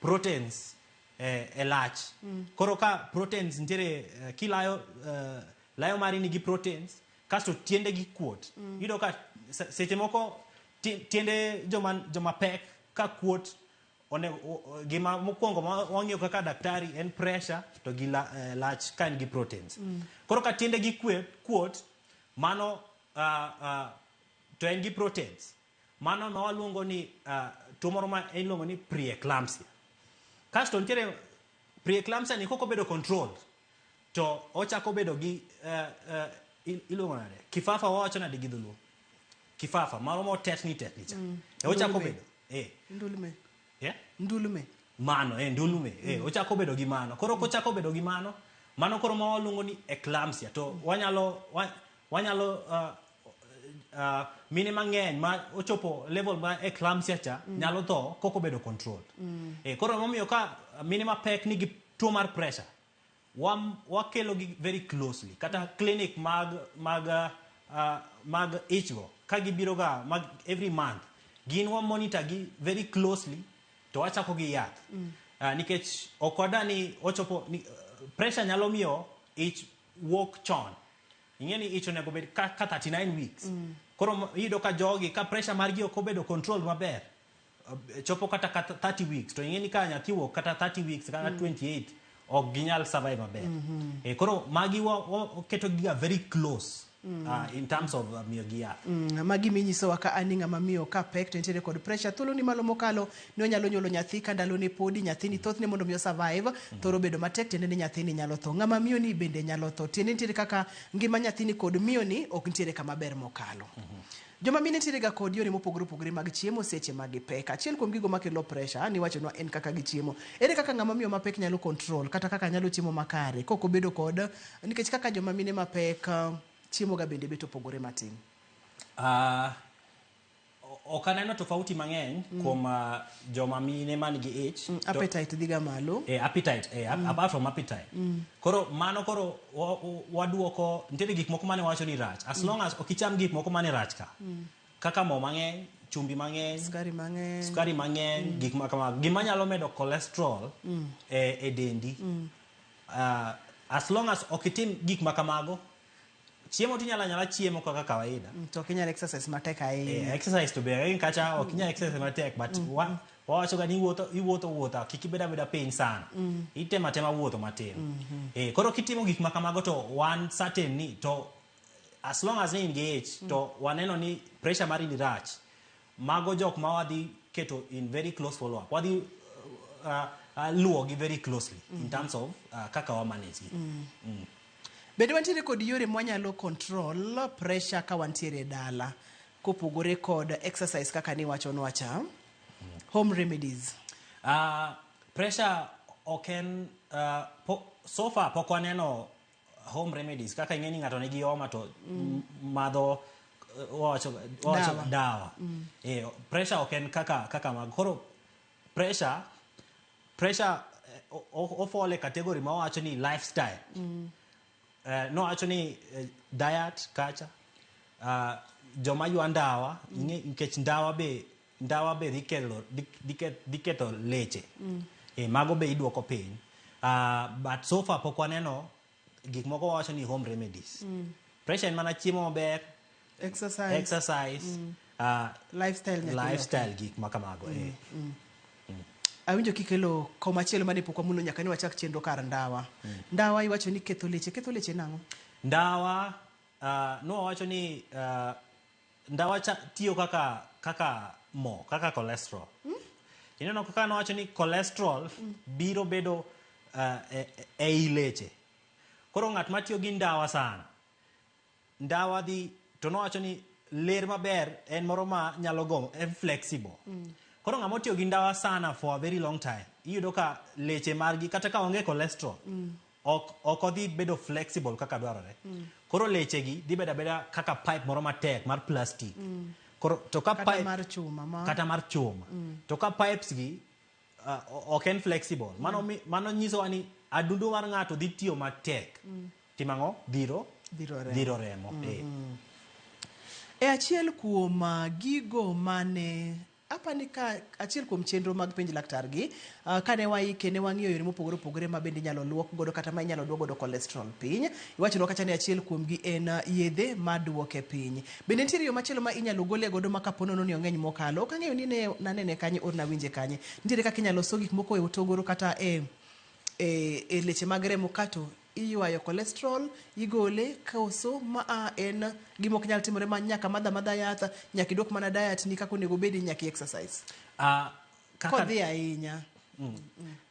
Proteins e lach. Koro ka proteins nitiere kilayo layo mari nigi proteins kasto tiende gi kuot. Iyudo ka seche moko tiende joma pek ka kuot onego gima mokwongo ma wang'iyo kaka daktari en pressure to gi lach ka en gi proteins. Koro ka tiende gi kuot mano to en gi proteins. Mano ma waluongo ni tuo moro ma iluongo ni preeclampsia. Kasto nitiere preeclampsia ni kok obedo controlled to ochako bedo gi iluongo nade? Kifafa wawacho nade gi dholuo? Kifafa mano motetni tetni cha. E ochako Ndulme. bedo. Ndulme. Yeah? Ndulme. Mano, ndulme. Ochako bedo gi mano. Koro kochako bedo gi mano, mano koro ma waluongo ni eclampsia. To wanyalo mine mang'eny ma ochopo level ma eclampsia cha nyalo tho kok obedo controlled. Koro emomiyo ka mine mapek nigi tuo mar pressure, wakelo gi very closely. Kata clinic mag ich go, ka gibiro ga mag every month, gin wa monitor gi very closely to wachako gi yath. Nikech ok wada ni ochopo ni, pressure nyalo miyo ich wuok chon. Ing'e ni ich onego bed ka 39 weeks. Koro iyudo ka jogi ka pressure margi ok obedo controlled maber, chopo kata 30 weeks to ing'e ni ka nyathi wuok kata 30 weeks kata 28 ok ginyal survive maber. Koro magi wa keto giga very close in terms of miyo gi yath. Magi minyisowa ka an ni ng'ama miyo ka pek to nitiere kod pressure thuolo ni malo mokalo ni onyalo nyuolo nyathi ka ndalone podi nyathini thothne mondo mi osurvive thoro bedo matek, tiende ni nyathini nyalo tho, ng'ama miyo ni bende nyalo tho, tiende nitiere kaka ngima nyathini kod miyo ni ok nitiere kama ber mokalo. Joma mine nitiere ga kod yore mopogore opogore mag chiemo seche ma gipek. Achiel kuom gigo makelo pressure ni wachonwa en kaka gichiemo. Ere kaka ng'ama miyo mapek nyalo control kata kaka nyalo chiemo makare kok obedo kod, nikech kaka joma mine mapek chiemo ga bende bet opogore matin? Ok aneno tofauti mang'eny kuom joma mine man gi ich. Appetite dhiga malo. Appetite, apart from appetite. Koro mano koro waduoko nitiere gik moko mane wacho ni rach. As long as ok icham gik moko mane rach ka. Kaka mo mang'eny, chumbi mang'eny, sukari mang'eny, sukari mang'eny, gik ma kamago. Gima nyalo medo cholesterol e dendi. As long as ok itim gik ma kamago, Chiemo tinyalo anyala chiemo kaka kawaida. To ok inyal exercise matek ahinya. Exercise to be again kacha ok inyal exercise matek, but wawacho ga ni iwuotho iwuotho wuotha, kik ibed abeda piny sana. Itemo atema wuotho matin. Koro kitimo gik ma kamago to wan certain ni to as long as ni in gi ich to waneno ni pressure mari ni rach, mago jok ma wadhi keto in very close follow up, wadhi luwo gi very closely in terms of kaka wa manage gi. Bende wantiere kod yore mwanyalo control pressure ka wantiere e dala kopogore kod exercise kaka niwachonwa cha? Home remedies. Pressure ok en so far pok waneno home remedies kaka ing'e ni ng'ato nigi homa to madho wawacho Dawa. Dawa. Pressure ok en kaka mag koro pressure ofall e category ma wawacho ni lifestyle. Nowacho ni diet kacha, joma ywa ndawa ing'e nikech ndawa be dhi kelo dhi ketho leche. Mago be iduoko piny, but so far pok waneno gik moko wawacho ni home remedies. Pressure en mana chiemo maber, exercise, exercise, lifestyle nyaka iloki. Lifestyle, gik ma kamago. Awinjo kikelo komachielo mane pok wamulo nyaka ni wachak chenro kar ndawa. Ndawa iwacho ni ketho leche. Ketho leche nang'o? Ndawa, nowacho ni ndawa cha, tiyo kaka mo, kaka cholesterol. Ineno kaka nowacho ni cholesterol biro bedo ei leche. Koro ng'at matiyo gi ndawa sana, ndawa dhi to nowacho ni ler maber en moro ma nyalo go, en flexible. Koro ng'ama otiyo gi ndawa sana for a very long time, iyudo ka leche margi kata ka onge cholesterol, ok odhi bedo flexible kaka dwarore. Koro leche gi dhi bedo abeda kaka pipe moro matek mar plastic. Koro to ka Kata pipe mar chuma ma kata mar chuma. To ka pipes gi ok en flexible. Mano nyisowa ni adundo mar ng'ato dhi tiyo matek. Timo ang'o? Dhiro Dhiro remo. Dhiro remo. E achiel kuom gigo mane apani ka achiel kuom chenro mag penj laktar gi, kane waike ne wang'iyo yore mopogore opogore ma bende inyalo luok godo kata ma inyalo duok godo cholesterol piny. Iwachonwa kacha ni achiel kuom gi en yedhe maduoke piny. Bende nitiere yo machielo ma inyalo gole godo ma kapo nono ni ong'eny mokalo? Ok ang'eyo ni ne nanene kanye or nawinje kanye. Nitiere kaka inyalo so gik moko e otogoro kata e leche mag remo kato iywayo cholesterol igole koso ma a en gima ok nyal timore ma nyaka madh amadha yath, nyaka idwok mana diet ni kaka onego obedi, nyaka i exercise kodhi ahinya?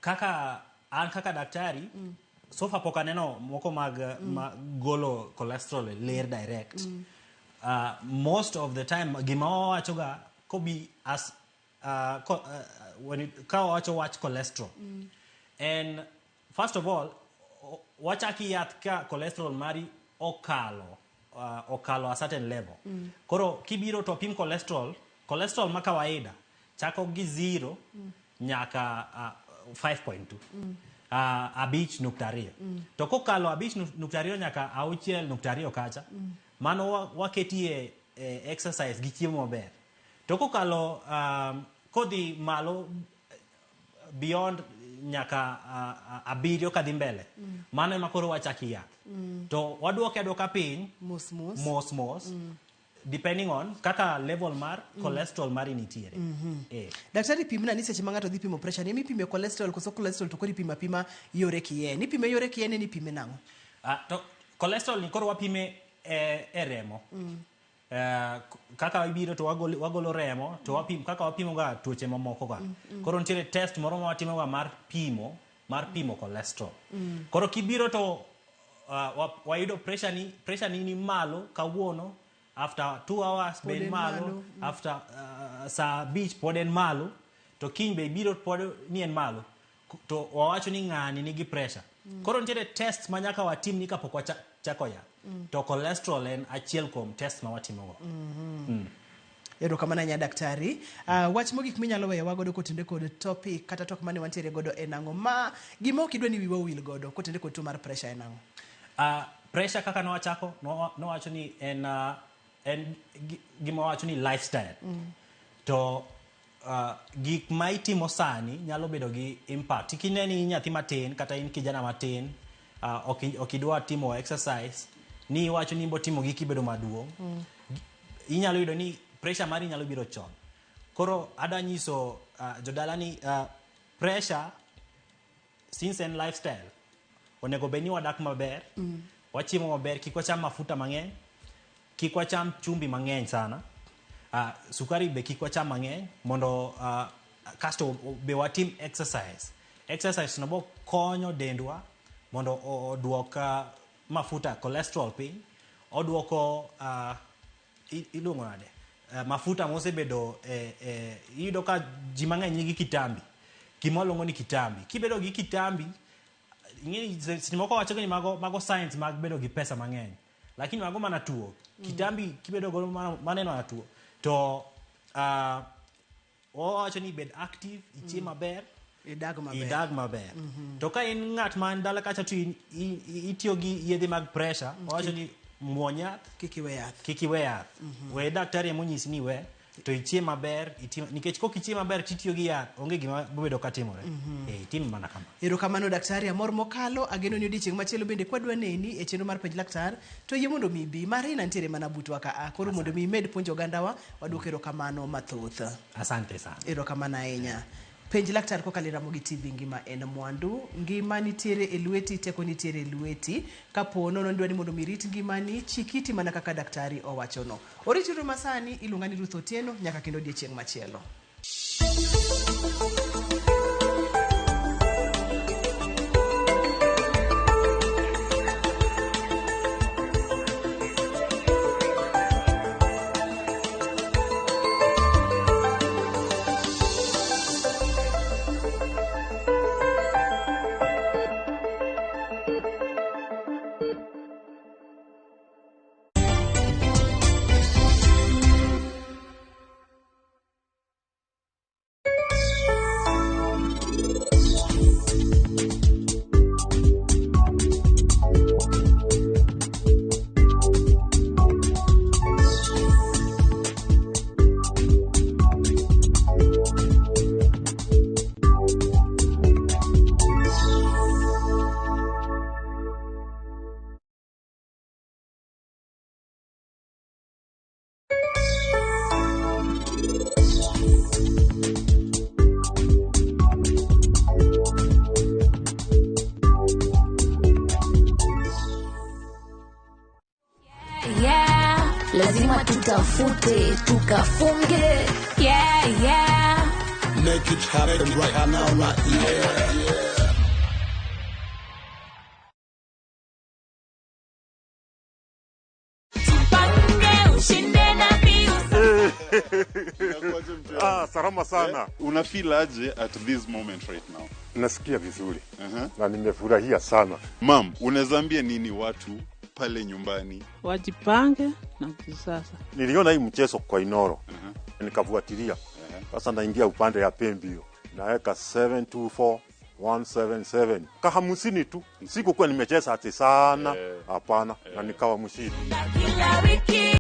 Kaka an kaka daktari, so far pok aneno moko mag ma golo cholesterol e ler direct. Most of the time gima wawachoga kobi as ka wawacho wach cholesterol en first of all wachaki yath ka cholesterol mari okalo a certain level. Koro kibiro to pim cholesterol, cholesterol ma kawaida chako gi 0 nyaka 5.2, 5.2. To kokalo 5.2 nyaka 6.2 kacha, mano waketie exercise gi chiemo maber. To kokalo kodhi malo beyond nyaka 7 kadhi mbele, mano ema koro wachaki yath. To waduoke aduoka piny mos mos, mos mos, depending on kaka level mar cholesterol mari nitiere. Daktari, pimna ni seche ma ng'ato dhi pimo pressure ni ipime cholesterol koso cholesterol to koro ipimo apima yore kien? Ipime yore kien ni ipime nang'o? To cholesterol ni koro wapime e remo. Kaka ibiro to wagolo remo to wapimo kaka wapimo ga tuoche mamoko ga. Koro nitiere test moro ma watimo ga mar pimo cholesterol. Koro kibiro to wayudo pressure ni malo kawuono, after 2 hours Pod be en en malo, malo. After saa 5 pod en malo, to kiny be ibiro pod ni en malo, to wawacho ni ng'ani nigi pressure. Koro nitiere test ma nyaka watim ni kapok wachako yath. To cholesterol en achiel kuom test ma watimogo. Erokamano ahinya, daktari. Wach mogik minyalo weyo wagodo kotenore kod topic kata twak mane wantiere godo en ang'o ma gima ok idwa ni wiwa owil godo kotenore kod tuo mar pressure en ang'o? Pressure kaka nowachako nowacho ni en gima wawacho ni lifestyle. To gik ma itimo sani nyalo bedo gi impact. Kine ni in nyathi matin kata in kijana matin, ok idwa timo exercise, ni iwacho ni ibo timo gi kibedo maduong', inyalo yudo ni pressure mari nyalo biro chon. Koro adwa nyiso jodala ni pressure since en lifestyle, onego bed ni wadak maber, wachiemo maber, kik wacham mafuta mang'eny, kik wacham chumbi mang'eny sana, sukari be kik wacham mang'eny, mondo kasto be watim exercise. Exercise no bo konyo dendwa mondo oduok mafuta, cholesterol piny, oduoko iluongo nade, mafuta mosebedo iyudo ka ji mang'eny nigi kitambi, gima waluongo ni kitambi. Kibedo gi kitambi, ing'eni seche moko wacho ni mago signs mag bedo gi pesa mang'eny, lakini mago mana tuo. Kitambi kibedo godo maneno mana tuo. To wawacho ni bed active, ichiem maber, idag maber. Idag maber. To ka in ng'at man dala kacha to itiyo gi yedhe mag pressure, wawacho ni muony yath, kik iwe yath. Kik iwe yath. We daktari emonyisi ni we, to ichiem maber, nikech kok ichiem maber titiyo gi yath, onge gima bobedo katimore. Itim mana kama. Erokamano daktari, amor mokalo, ageno ni odiochieng' machielo bende kwadwa neni e chenro mar penj laktar, to yie mondo mi ibi. Marina nitiere mana butwa ka a, koro mondo mi imed puonjo ogandawa, waduoko erokamano mathoth. Asante sana. Erokamano ahinya. Penj laktar kokalo e Ramogi TV, ngima en mwandu, ngima nitiere e lweti, teko nitiere e lweti. Kapo nono idwa ni mondo mi irit ngimani, chik iti mana kaka daktari owachono. Orituru masani, iluonga ni Ruth Otieno, nyaka kendo odiochieng' machielo. Lazima tutafute tukafunge. Yeah. Make it happen right now, right here. Tupange ushinde na Pius. Salama sana. Una feel aje at this moment right now? Nasikia vizuri. Na nimefurahia sana. Mam, unaweza ambia nini watu pale nyumbani? Wajipange na kisasa. Niliona hii mchezo kwa Inoro. Nikafuatilia. Sasa naingia upande ya pembi hiyo. Naweka 724177. Ka 50 tu. Sikukuwa nimecheza ati sana. Hapana, na nikawa mshindi. Kila wiki.